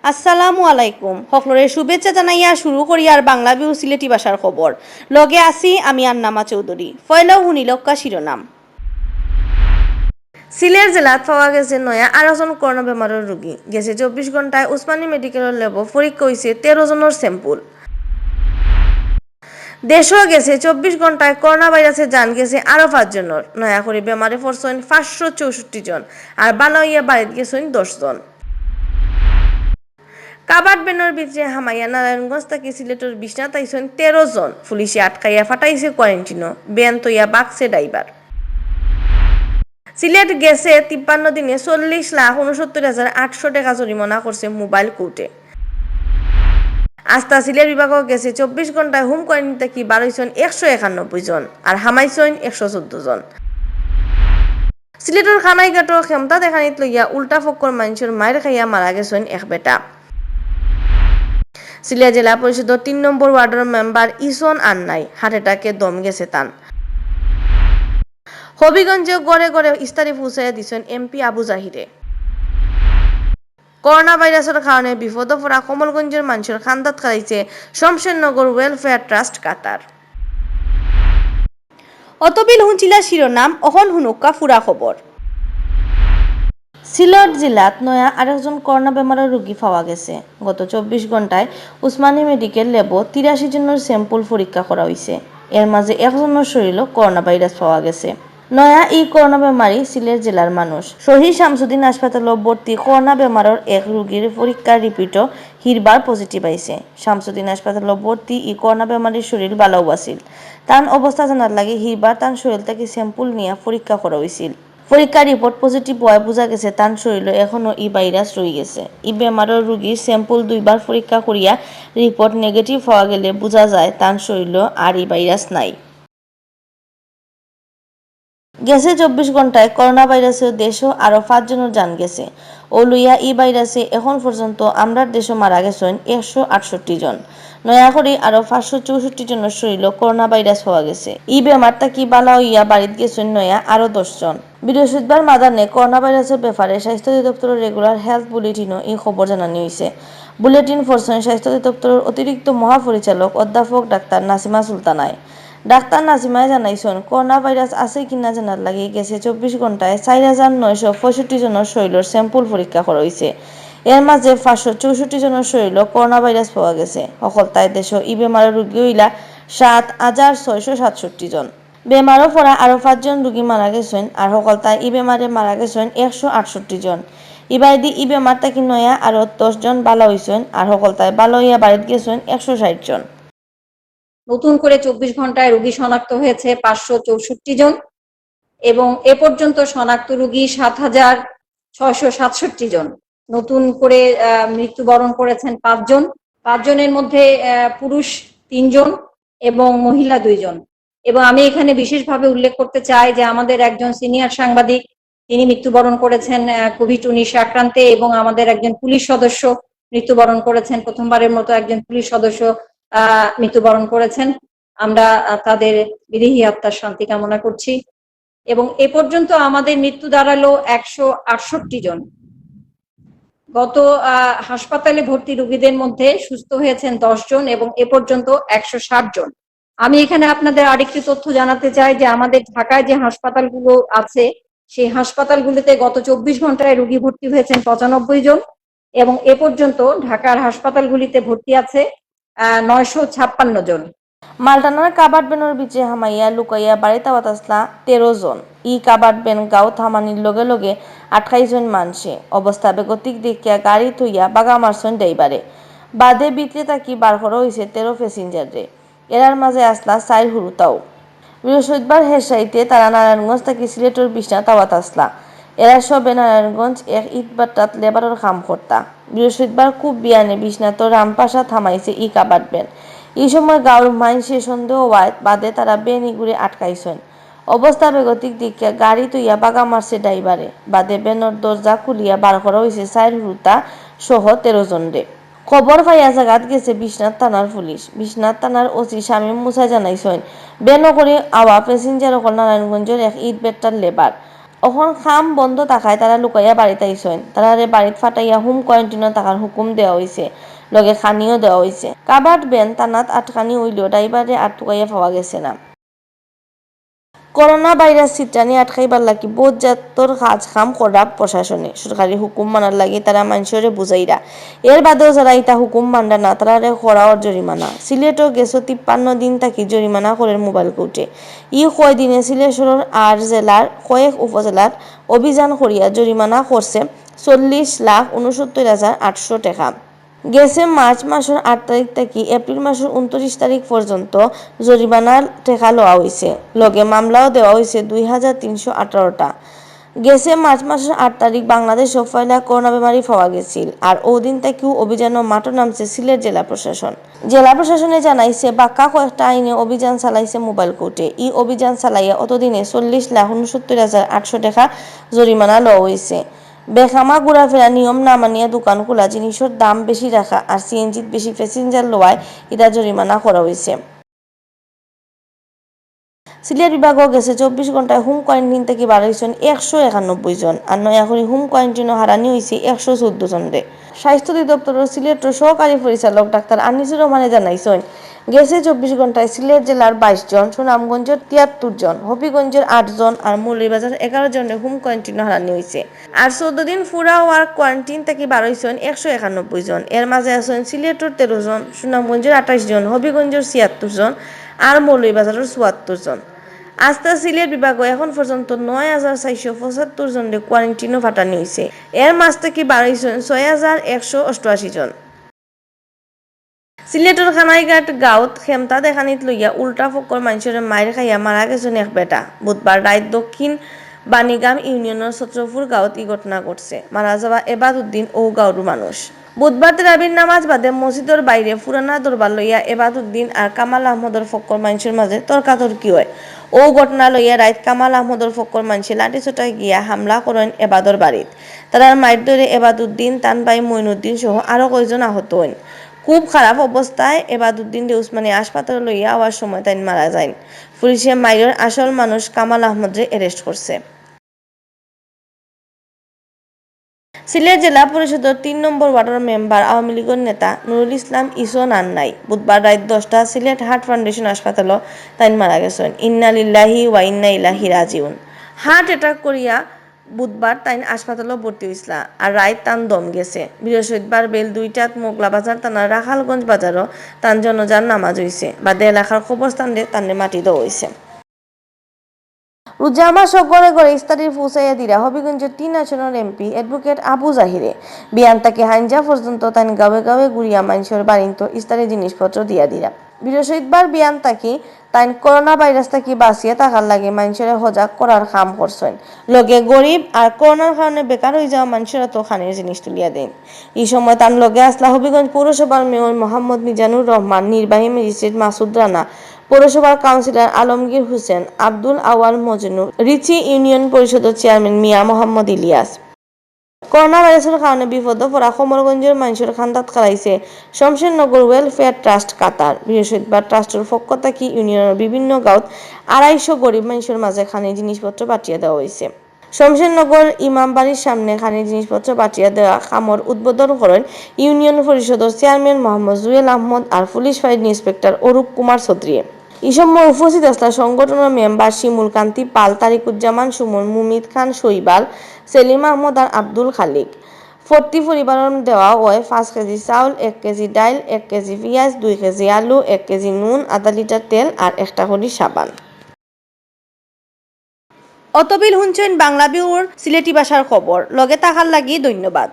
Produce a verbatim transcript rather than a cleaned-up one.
আসসালামু আলাইকুম। হকলরে শুভেচ্ছা জানাইয়া শুরু করিয়ার বাংলা ভিউ সিলেটি ভাষার খবর। লগে আছি আমি আন্নামা চৌধুরী। পয়লাউ হুনিলউক্কা শিরোনাম। সিলেট জেলাত পাওয়া গেছে নয়া আরো জন করোনা বেমারর রোগী। গেছে চব্বিশ ঘন্টায় উসমানী মেডিকেলর ল্যাবো পরীক্ষা অইছে তেরো জনর sample। দেশো গেছে চব্বিশ ঘন্টায় করোনা ভাইরাসে জান গেছে আরো পাঁচ জনর। নয়া করি বেমারে পড়ছইন পাঁচশো চৌষট্টি জন, আর বালা অইয়া বাড়িত গেছইন দশ জন। কাবার্ড ভ্যানর ভিতরে হামাইয়া নারায়ণগঞ্জ থাকি সিলেটর বিশ্বনাথ আইছইন তেরো জন, পুলিশে আটকাইয়া ফাটাইছে কোয়ারেন্টিনো, ভ্যান থইয়া বাগছে ড্রাইভার। সিলেট গেছে তিপ্পান্ন দিনে চল্লিশ লাখ ঊনসত্তর হাজার আটশো টেকা জরিমানা করছে মোবাইল কোর্টে। আস্তা সিলেট বিভাগো গেছে চব্বিশ ঘন্টায় হোম কোয়ারেন্টিন থাকি বারইছইন একশো একানব্বই জন, আর হামাইছইন একশো চৌদ্দ জন। সিলেটর কানাইঘাটো ক্ষমতা দেখানিত লইয়া উল্টা পক্ষর মানষর মাইর খাইয়া মারা গেছইন এক বেটা। সিলেট জেলা পরিষদর তিন নম্বর ওয়ার্ডর মেম্বার ইসন আর নাই, হার্ট অ্যাটাকে দম গেছে তান। হবিগঞ্জে ঘরে ঘরে ইস্তারি পৌঁছাইয়া দিছইন এমপি আবু জাহিরে। করোনা ভাইরাসর কারণে বিপদো পড়া কমলগঞ্জর মানষর কান্দাত খাড়াইছে শমশেরনগর ওয়েলফেয়ার ট্রাস্ট কাতার। অতবিল হুনছিলা শিরোনাম, অখন হুনউক্কা পুরা খবর। সিলেট জেলাত নয়া আরেকজন করোনা বেমারর রোগী পাওয়া গেছে। গত চব্বিশ ঘন্টায় উসমানী মেডিকেল ল্যাবো তিরাশি জনর sample পরীক্ষা করা অইছে। এর মাঝে একজনর শরীরো করোনা ভাইরাস পাওয়া গেছে। নয়া ই করোনা বেমারি সিলেট জেলার মানুষ। শহীদ শামসুদ্দিন হাসপাতালো ভর্তি করোনা বেমারর এক রোগীর পরীক্ষার রিপোর্টো হিরবার positive আইছে। শামসুদ্দিন হাসপাতালো ভর্তি ই করোনা বেমারির শরীর বালাউ আছিল। তান অবস্থা জানার লাগি হিরবার তান শরীর থাকি sample নিয়া পরীক্ষা করা অইছিল। পরীক্ষার রিপোর্ট positive অওয়ায় বুঝা গেছে তান শরীরো এখনো ই ভাইরাস রই গেছে। ই বেমারর রোগীর sample দুইবার পরীক্ষা করিয়া রিপোর্ট negative পাওয়া গেলে বুঝা যায় তান শরীরো আর ই ভাইরাস নাই। গেছে চব্বিশ ঘন্টায় করোনা ভাইরাসে দেশো আরো পাঁচ জনর জান গেছে। অউ লইয়া ই ভাইরাসে এখন পর্যন্ত আমরার দেশো মারা গেছইন একশো আটষট্টি জন। নয়া করি আরো পাঁচশো চৌষট্টি জনর শরীরো করোনা ভাইরাস পাওয়া গেছে। ই বেমার থাকি বালা অইয়া বাড়িত গেছইন নয়া আরো দশ জন। বৃহস্পতিবার মাদানে করোনা ভাইরাসর ব্যাপারে স্বাস্থ্য অধিদপ্তরর regular health bulletinও ই খবর জানানি অইছে। Bulletin পড়ছইন স্বাস্থ্য অধিদপ্তরর অতিরিক্ত মহাপরিচালক অধ্যাপক ডাক্তার নাসিমা সুলতানায়। ডাক্তার নাসিমায় জানাইছইন, করোনা ভাইরাস আছে কিনা জানার লাগি গেছে চব্বিশ ঘন্টায় চাইর হাজার নয়শো পঁয়ষট্টি জনর শরীরর sample পরীক্ষা করা অইছে। এর মাঝে পাঁচশো চৌষট্টি জনর শরীরো করোনা ভাইরাস পাওয়া গেছে। হকলতায় দেশো ই বেমারর রোগী অইলা সাত হাজার ছয়শো সাতষট্টি জন। বেমারো পড়া আরো পাঁচ জন রোগী মারা গেছইন, আর হকলতায় ই বেমারে মারা গেছইন একশো আটষট্টি জন। ইবায়দি ই বেমার থাকি নয়া আরো দশ জন বালা অইছইন, আর হকলতায় বালা অইয়া বাড়িত গেছইন একশো ষাইট জন। নতুন করে চব্বিশ ঘন্টায় রোগী শনাক্ত হয়েছে পাঁচশো চৌষট্টি জন এবং এ পর্যন্ত শনাক্ত রোগী সাত হাজার ছয়শো সাতষট্টি জন। নতুন করে, আহ, মৃত্যুবরণ করেছেন পাঁচজন। পাঁচজনের মধ্যে, আহ, পুরুষ তিনজন এবং মহিলা দুইজন। এবং আমি এখানে বিশেষভাবে উল্লেখ করতে চাই যে আমাদের একজন সিনিয়র সাংবাদিক, তিনি মৃত্যুবরণ করেছেন, আহ, কোভিড উনিশ আক্রান্তে, এবং আমাদের একজন পুলিশ সদস্য মৃত্যুবরণ করেছেন। প্রথমবারের মতো একজন পুলিশ সদস্য, আহ, মৃত্যুবরণ করেছেন। আমরা, আহ, তাদের বিদেহী আত্মার শান্তি কামনা করছি। এবং এ পর্যন্ত আমাদের মৃত্যু দাঁড়ালো একশো আটষট্টি জন। গত, আহ, হাসপাতালে ভর্তি রোগীদের মধ্যে সুস্থ হয়েছেন দশ জন এবং এ পর্যন্ত একশো ষাট জন। আমি এখানে আপনাদের আরেকটি তথ্য জানাতে চাই যে আমাদের ঢাকায় যে হাসপাতালগুলো আছে, সেই হাসপাতালগুলিতে গত চব্বিশ ঘন্টায় রোগী ভর্তি হয়েছেন পঁচানব্বই জন এবং এ পর্যন্ত ঢাকার হাসপাতালগুলিতে ভর্তি আছে, আহ, নয়শো ছাপ্পান্ন জন। মালটানার কাবার্ড ভ্যানর ভিতরে হামাইয়া লুকাইয়া বাড়িত আওয়াত আছলা তেরো জন। ই কাবার্ড ভ্যান গাঁওত হামানির লগে লগে আটকাইছইন মানষে। অবস্থা বেগতিক দেখিয়া গাড়ি থইয়া বাগা মারছইন ড্রাইভারে। বাদে ভিতরে থাকি বার করা অইছে তেরো প্যাসেঞ্জাররে। এরার মাঝে আছলা চাইর হুরুতাও। বৃহস্পতিবার হের সাইতে তারা নারায়ণগঞ্জ থাকি সিলেটর বিশ্বনাথ আওয়াত আছলা। এরা সবে নারায়ণগঞ্জ এক ইটভাট্টাত লেবারর কাম করতা। বৃহস্পতিবার খুব বিয়ানে বিশ্বনাথর রামপাশাত হামাইছে ই কাবার্ড ভ্যান। ই সময় গাঁওর মাইনষে সন্দেহ অওয়ায় বাদে তারা ভ্যান ইগুরে আটকাইছইন। অবস্থা বেগতিক দেখিয়া গাড়ি থইয়া বাগা মারছে ড্রাইভারে। বাদে ভ্যানর দরজা খুলিয়া বার করা অইছে চাইর হুরুতা সহ তেরো জনরে। খবর পাইয়া জাগাত গেছে বিশ্বনাথ থানার পুলিশ। বিশ্বনাথ থানার ওসি শামীম মুসায় জানাইছইন, ভ্যানো করি আওয়া প্যাসেঞ্জার অকল নারায়ণগঞ্জর এক ইটভাট্টার লেবার। অখন কাম বন্ধ থাকায় তারা লুকাইয়া বাড়িত আইছইন। তারারে বাড়িত ফাটাইয়া হোম কোয়ারেন্টিনো থাকার হুকুম দেওয়া অইছে, লগে খানিও দেওয়া অইছে। কাভার্ড ভ্যান থানাত আটকানি অইলেও ড্রাইভাররে আটকাইয়া পাওয়া গেছে না। করোনা ভাইরাস ছিটরানি আটকাইবার লাগি বউত জাতর কাজ কাম করা প্রশাসনে। সরকারি হুকুম মানার লাগি তারা মানষরে বুঝাইরা। এর বাদেও যারা ইতা হুকুম মানরা না, তারারে করা অর জরিমানা। সিলেটও গেছে তিপ্পান্ন দিন থাকি জরিমানা করের মোবাইল কোর্টে। ই কয়দিনে সিলেট শহরর আর জেলার কয়েক উপজেলাত অভিযান করিয়া জরিমানা করছে চল্লিশ লাখ ঊনসত্তর হাজার আটশো টেকা। গেছে মার্চ মাসর আট তারিখ থাকি এপ্রিল মাসর ঊনত্রিশ তারিখ পর্যন্ত জরিমানার টেকা লওয়া অইছে, লগে মামলাও দেওয়া অইছে দুই হাজার তিনশো আঠারোটা। গেছে মার্চ মাসর আট তারিখ বাংলাদেশো পয়লা করোনা বেমারি পাওয়া গেছিল, আর অউ দিন থাকিউ অভিযানো মাঠো নামছে সিলেট জেলা প্রশাসন। জেলা প্রশাসনে জানাইছে, বাক্কা কয়েকটা আইনে অভিযান চালাইছে মোবাইল কোর্টে। ই অভিযান চালাইয়া অতদিনে চল্লিশ লাখ ঊনসত্তর হাজার আটশো টেকা জরিমানা লওয়া অইছে। বেখামা ঘুরাফিরা, নিয়ম না মানিয়া দোকান খোলা, জিনিসর দাম বেশি রাখা আর সিএনজিত বেশি প্যাসেঞ্জার লওয়ায় ইতা জরিমানা করা অইছে। সিলেট বিভাগো গেছে চব্বিশ ঘন্টায় হোম কোয়ারেন্টিন থাকি বার অইছইন একশো একানব্বই জন, আর নয়া করি হোম কোয়ারেন্টিনো হারানি অইছে একশো চৌদ্দ জনরে। স্বাস্থ্য অধিদপ্তরর সিলেটর সহকারী পরিচালক ডাক্তার আনিসুর রহমানে জানাইছইন, গেছে চব্বিশ ঘন্টায় সিলেট জেলার বাইশ জন, সুনামগঞ্জর তিয়াত্তর জন, হবিগঞ্জর আট জন আর মৌলভীবাজারর এগারো জনরে হোম কোয়ারেন্টিনো হারানি অইছে। আর চৌদ্দ দিন পুরা অওয়ার কোয়ারেন্টিন থাকি বার অইছইন একশো একানব্বই জন। এর মাঝে আছইন সিলেটর তেরো জন, সুনামগঞ্জর আঠাইশ জন, হবিগঞ্জর ছিয়াত্তর জন আর মৌলভীবাজারর চুয়াত্তর জন। আস্তা সিলেট বিভাগো এখন পর্যন্ত নয় হাজার চারশো পঁচাত্তর জনরে কোয়ারেন্টিনো ফাটানি অইছে। এর মাঝ থাকি বার অইছইন ছয় হাজার একশো অষ্টআশি জন। সিলেটর কানাইঘাট গাঁওত খেমতা দেখানিত লইয়া উল্টা পক্ষর মানষরে মাইর খাইয়া মারা গেছইন এক বেটা। বুধবার রাইত দক্ষিণ বাণীগ্রাম ইউনিয়নর ছত্রপুর গাঁওত ই ঘটনা ঘটছে। মারা যাওয়া এবাদ উদ্দিন অউ গাঁওর মানুষ। বুধবার তেরাবির নামাজ বাদে মসজিদর বাইরে পুরানা দরবার লইয়া এবাদ উদ্দিন আর কামাল আহমদর পক্ষর মানষর মাঝে তর্কাতর্কি অয়। অউ ঘটনা লইয়া রাইত কামাল আহমদর পক্ষর মানষে লাঠিসোঁটা গিয়া হামলা করইন এবাদর বাড়িত। তারার মাইর ধরে এবাদ উদ্দিন, তান ভাই মইনুদ্দিন সহ আরো কয়জন আহত অইন। খুব খারাপ অবস্থায় এবাদ উদ্দিনরে উসমানী হাসপাতালো লইয়া আওয়ার সময় তাইন মারা যাইন। পুলিশে মাইরর আসল মানুষ কামাল আহমদরে arrest করছে। সিলেট জেলা পরিষদর তিন নম্বর ওয়ার্ডর মেম্বার আওয়ামী লীগর নেতা নুরুল ইসলাম ইসন আর নাই। বুধবার রাইত দশটা সিলেট হার্ট ফাউন্ডেশন হাসপাতালো তাইন মারা গেছইন। ইন্না লিল্লাহি ওয়া ইন্না ইলাইহি রাজিউন। হার্ট অ্যাটাক করিয়া বুধবার তাইন হাসপাতালো ভর্তি অইছলা, আর রাইত তান দম গেছে। বৃহস্পতিবার বেইল দুইটাত মোগলা বাজার থানার রাখালগঞ্জ বাজারো তান জানাজার নামাজ অইছে। বাদে এলাকার কবরস্থানরে তানরে মাটি দেওয়া অইছে। রোজা মাসো ঘরে ঘরে ইফতারি পৌঁছাইয়া দিরা হবিগঞ্জর তিন আসনর এমপি অ্যাডভোকেট আবু জাহিরে। বিয়ান থাকি হাইঞ্জা পর্যন্ত তাইন গাঁওয়ে গাঁওয়ে ঘুরিয়া মানষর বাড়িত ইফতারি জিনিসপত্র দিয়া দিরা। বৃহস্পতিবার বিয়ান থাকি তাইন করোনা ভাইরাস থাকি বাঁচিয়া থাকার লাগি মানষরে সজাগ করার কাম করছইন। লগে গরিব আর করোনার কারণে বেকার অইযাওয়া মানষর আতো খানির জিনিস তুলিয়া দেইন। ই সময় তান লগে আছলা হবিগঞ্জ পৌরসভার মেয়র মোহাম্মদ মিজানুর রহমান, নির্বাহী ম্যাজিস্ট্রেট মাসুদ রানা, পৌরসভার কাউন্সিলর আলমগীর হোসেন, আব্দুল আওয়াল মজনু, রিচি ইউনিয়ন পরিষদর চেয়ারম্যান মিয়া মোহাম্মদ ইলিয়াস। করোনা ভাইরাসর কারণে বিপদো পড়া কমলগঞ্জর মানষর কান্দাত খাড়াইছে শমশেরনগর ওয়েলফেয়ার ট্রাস্ট কাতার। বৃহস্পতিবার ট্রাস্টর পক্ষ থাকি ইউনিয়নর বিভিন্ন গাঁওত আড়াইশো গরিব মানষর মাঝে খানি জিনিসপত্র বাটিয়া দেওয়া অইছে। শমশেরনগর ইমামবাড়ির সামনে খানি জিনিসপত্র বাটিয়া দেওয়া কামর উদ্বোধন করইন ইউনিয়ন পরিষদর চেয়ারম্যান মোহাম্মদ জুয়েল আহমদ আর পুলিশ ফাঁড়ির ইন্সপেক্টর অরূপ কুমার চৌধুরীয়ে। ই সময় উপস্থিত আছলা সংগঠনর মেম্বার শিমুল কান্তি পাল, তারিকুজ্জামান সুমন, মুমিত খান শৈবাল, সেলিম আহমদ আর আব্দুল খালিক। প্রতি পরিবারর দেওয়া অয় পাঁচ কেজি চাউল, এক কেজি ডাইল, এক কেজি পিয়াজ, দুই কেজি আলু, এক কেজি নুন, আধা লিটার তেল আর একটা করি সাবান। অতবিল হুনছইন বাংলা ভিউর সিলেটি ভাষার খবর। লগে থাকার লাগি ধন্যবাদ।